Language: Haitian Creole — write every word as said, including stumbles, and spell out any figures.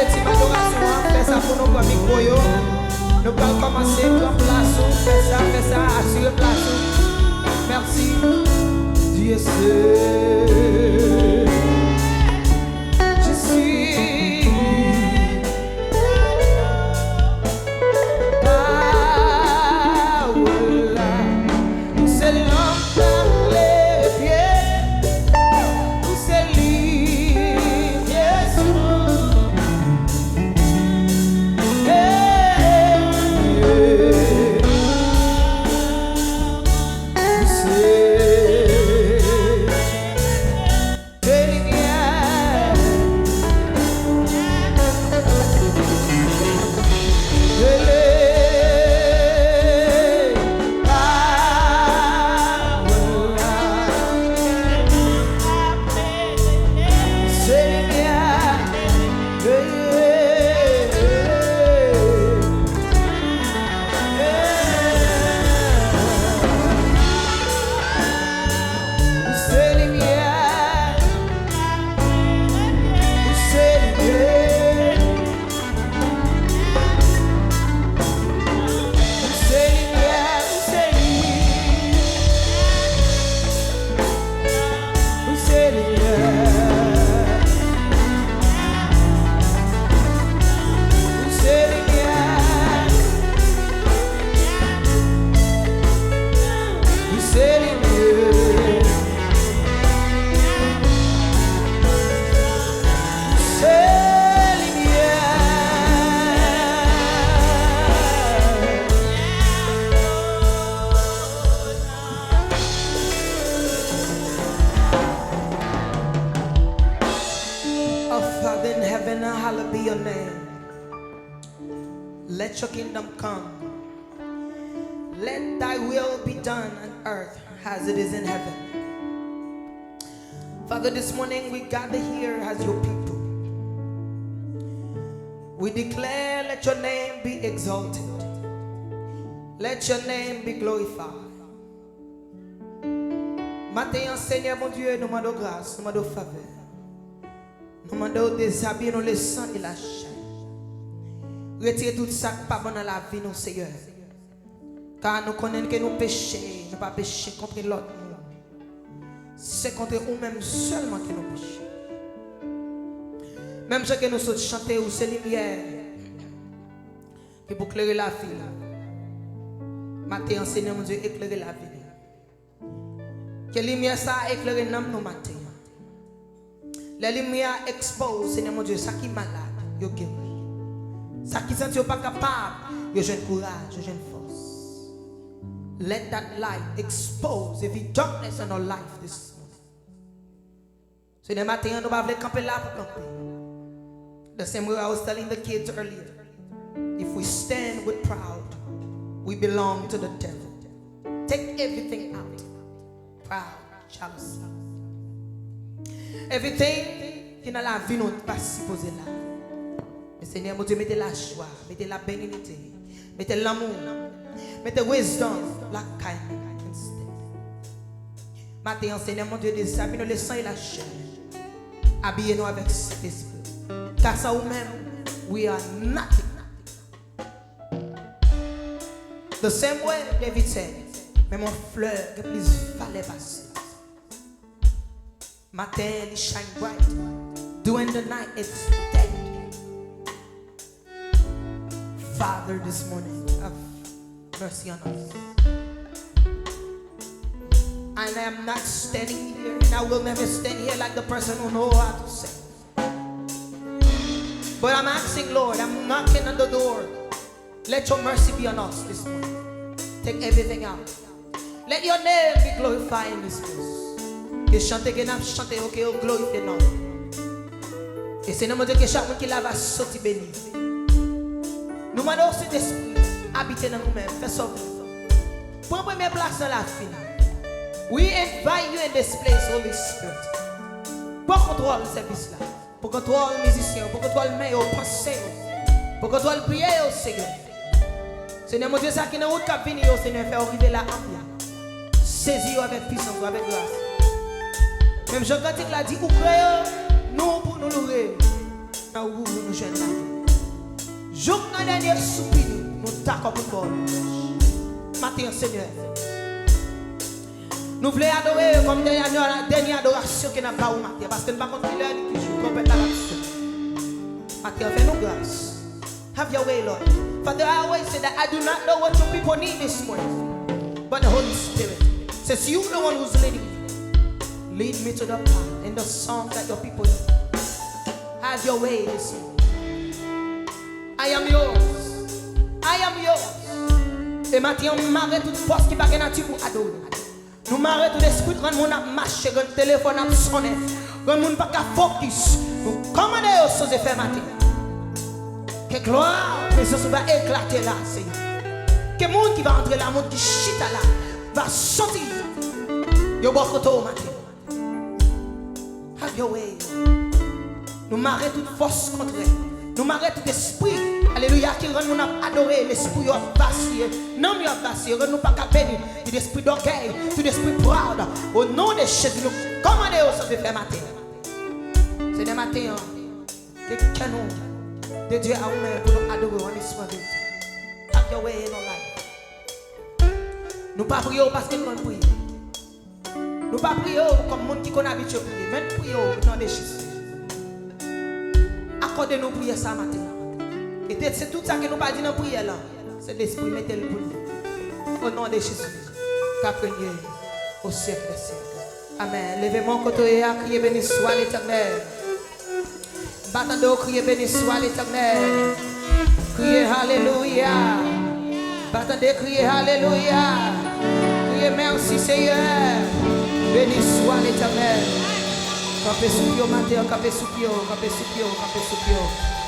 Ti adorasyon an, fè sa pou nou, pran mikwo yo. Nou pral kòmanse, pran plas ou, fè sa, fè sa, asire plas ou. Mèsi. Dieu seul, je suis. Pawòl la, se lanp la, klere pye, se limyè sou mwen. Hey, yeah. Se Se limyè. Rele pawòl la. Se limyè. Ou se limyè. Ou se limyè. Ou se limyè, ou se limyè. Ou se limyè. Ou se limyè. Ou se limyè. Ou se limyè. Our Father in heaven, hallowed be your name. Let your kingdom come. Let thy will be done on earth as it is in heaven. Father, this morning we gather here as your people. We declare, let your name be exalted. Let your name be glorified. Maten an, Senyè Bondye, nou mande w gras, nou mande w favè. Nou mande w dezabiye nou le san e la chè. Retire tout sa k pa bon nan lavi nou, Senyè. Ka nou konnen ke nou peche, nou pa peche kont lòt moun. Se kont ou menm sèlman ke nou peche. Menm jan ke nou sot chante, ou se limyè ki pou klere lavi nou. Maten an, Senyè Bondye, eklere lavi nou. Ke limyè sa a eklere nanm nou maten an. Lè limyè a ekspoze, Senyè Bondye, sa ki malad, yo geri. Sa ki santi yo pa kapab, yo jwenn kouraj, yo jwenn fòs. Let that light expose every darkness in our life this morning. Senyè, maten an, nou pa vle kanpe la pou kanpe. The same way I was telling the kids earlier, if we stand with proud, we belong to the devil. Take everything out. Pride, jealousy. Everything ki nan lavi nou pa sipoze la. Men Senyè Bondye, mete lajwa, mete la benignite, mete lanmou, mete wisdom lakay nou instead. Maten an, Senyè Bondye, dezabiye nou le san e lachè. Abiye nou avèk Sentespri. Ka san ou menm, we are nothing. The same way David said, menm yon flè gen plis valè pase. Maten, li shine bright. During the night, it's dead. Father, this morning, have mercy on us. And I am not standing here, and I will never stand here like the person who know how to sing. But I'm asking, Lord, I'm knocking on the door. Let your mercy be on us this morning. Take everything out. Let your name be glorified in this place. Ke chante ke n ap chante yo, ke yo glorifye non. E Senyè Bondye, ke chak moun ki la va soti beni. Nou mande w, Sentespri, abite nan nou menm, fè sa w vle. Pran premye plas nan lavi nou. We invite you in this place, Holy Spirit. Pran kontwòl sèvis la. Pran kontwòl mizisyen yo, pran kontwòl men yo, panse yo. Pran kontwòl priyè yo, Senyè. Senyè Bondye, sa ki nan wout k ap vini yo, Senyè, fè yo rive la anpil. Sezi yo avèk pisans ou, avèk gras. Menm jan kantik la di, ou kreye nou pou nou loure. Nan ou nou jwenn lavi. Jouk nan dènye soupi nou, nou dakò pou n ba w lwanj. Maten an, Senyè, nou vle adore w kòm dènye, dènye adorasyon ke n ap ba ou maten an, paske n pa konn kilè ni ki jou twonpèt la ap sone. Maten an, fè nou gras. Have your way, Lord. Father, I always say that I do not know what your people need this morning, but the Holy Spirit, since you the one who's leading me, lead me to the path and the song that your people need. Have your way this morning. I am yours. I am yours. E maten an, m mare tout fòs ki pa gen nati pou adore. Nou mare tout espri rann moun ap mache, rann telefòn ap sonnen, rann moun pa ka fokis. Nou kòmande yo sanze fè maten. Ke glwa prezans ou va eklate la, Senyè. Ke moun ki va antre la, moun ki chita la, va santi yo bò kote w maten. Have your way. Nou mare tout fòs kontrè. Nou mare tout espri, alelouya, ki rann moun ap adore, lespri yo ap vasiye, nanm yo ap vasiye, rann nou pa ka beni. Tout espri dògèy, tout espri proud, o non de Jezi, nou kòmande yo sanze fè maten. Senyè, maten an, ke kè nou dedye a ou menm pou nou adore w an espri, an verite. Have your way in our life. Nou pa priye w paske nou konn priye. Nou pa priye w kòm moun ki konn abitye priye, men n priye w o non de Jezi. Akòde nou priyè sa maten an. E te, se tout sa ke nou pa di nan priyè la, se Lespri mete l pou nou. O non de Jezi, k ap renye o syèk dè syèk. Amèn. Leve men w kote w ye a, kriye, beni swa Letènèl. M pa tande w kriye, beni swa Letènèl. Kriye, alelouya. M pa tande kriye, alelouya. Kriye, mèsi, Seyè. Beni swa Letènèl. Kanpe sou pye w maten an, kanpe sou pye w, kanpe sou pye w, kanpe sou pye w.